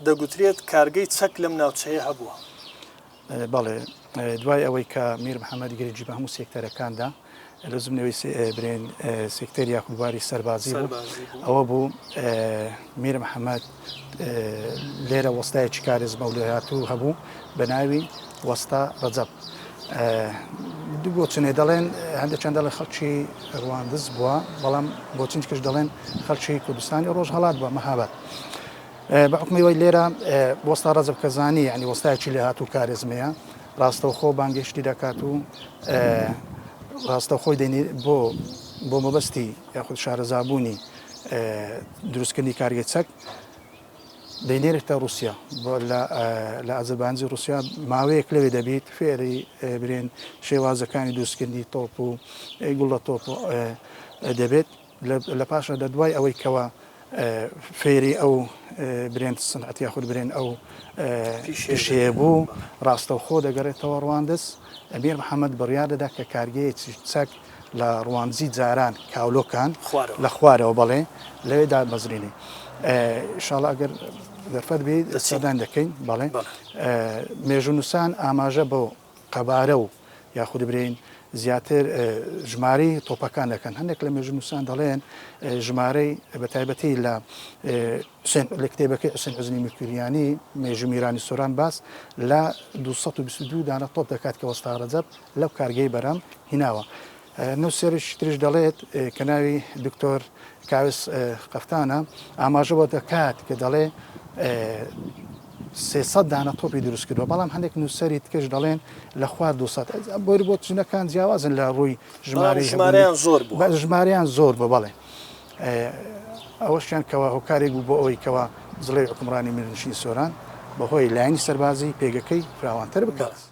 دەگوترێت کارگەی چەک لەم ناوچەیە هەبووە. بەڵێ دوای ئەوەی کە میر محەمەد گرنگی بە هەموو سێکتەرەکاندا لە زمنەوەی برێن سێکتەر یاخود بواری سەربازی بوو ئەوە بوو میر محەمەد لێرە وەستایەکی کارێزمە و لێهاتوو هەبوو بە ناوی وەستا ڕەجەب دوو بۆچونێ دەڵێن هەندێکیان دەڵێن خەڵکی ڕواندز بووە بەڵام بۆچونکش دەڵێن خەڵکی کوردستانی ڕۆژهەڵات بووە مەهاباد بە حوکمی وەی لێرە وەستا ڕەجەب کە زانی یعنی وەستایەکی لێهاتوو کارێزمەیە ڕاستەوخۆ بانگێشتی دەکات و ڕاستەوخۆی دێنی بۆ بۆ مەبەستی یاخود شارەزابوونی دروستکردنی کارگەی چەک دەینێرێتە ڕوسیا لە ئازربانجی ڕوسیا ماوەیەک لەوێ دەبیت فێری برێن شێوازەکانی دروستکردنی تۆپ و گوڵە تۆپ دەبێت لە پاشە لە دوای ئەوەی کەوا فێری ئەو برێن سنعەت یاخود برێن ئەو پیشەیە بوو ڕاستەوخۆ دەگەڕێتەوە ڕواندز ئەمیر محەممەد بڕیار دەدا کە کارگەیەکی چەک لە ڕواندزی جاران کاولۆکان لە خوارەوە بەڵێ لەوێ دامەزرێنی ئیشاڵا ئەگەر دەرفەت بێ سەردان دەکەین بەڵێ مێژوونووسان ئاماژە بۆ قەبارە و یاخود برێین زیاتر ژمارەی تۆپەکان دەکەن هەندێک لە مێژوونووسان دەڵێن ژمارەی بە تایبەتی لە لە کتێبەکەی حوسێن حوزنی موکریانی مێژوو میرانی سۆران باس لە 222 دانە تۆپ دەکات کە وەستا ڕەجەب لەو کارگەی بەرهەم هیناوە. نووسەرێکی تریش دەڵێت کە ناوی دکتۆر کاوس قەفتانە ئاماژە بۆ دەکات کە دەڵێ 300 دانە تۆپی دروست کردووە بەڵام هەندێک نووسەری تکەش دەڵێن لە خوار 200 بۆری بۆ چنەکان جیاوازن لە ڕووی ژمارەی ژمارەیان زۆر بوو ژمارەیان زۆر بوو بەڵێ ئەوەشیان کەوا هۆکارێک بوو بۆ ئەوەی کەوا جڵەوی حوکمڕانی میرنشینی سۆران بەهۆی لایەنی سەربازی پێگەکەی فراوانتر بکات.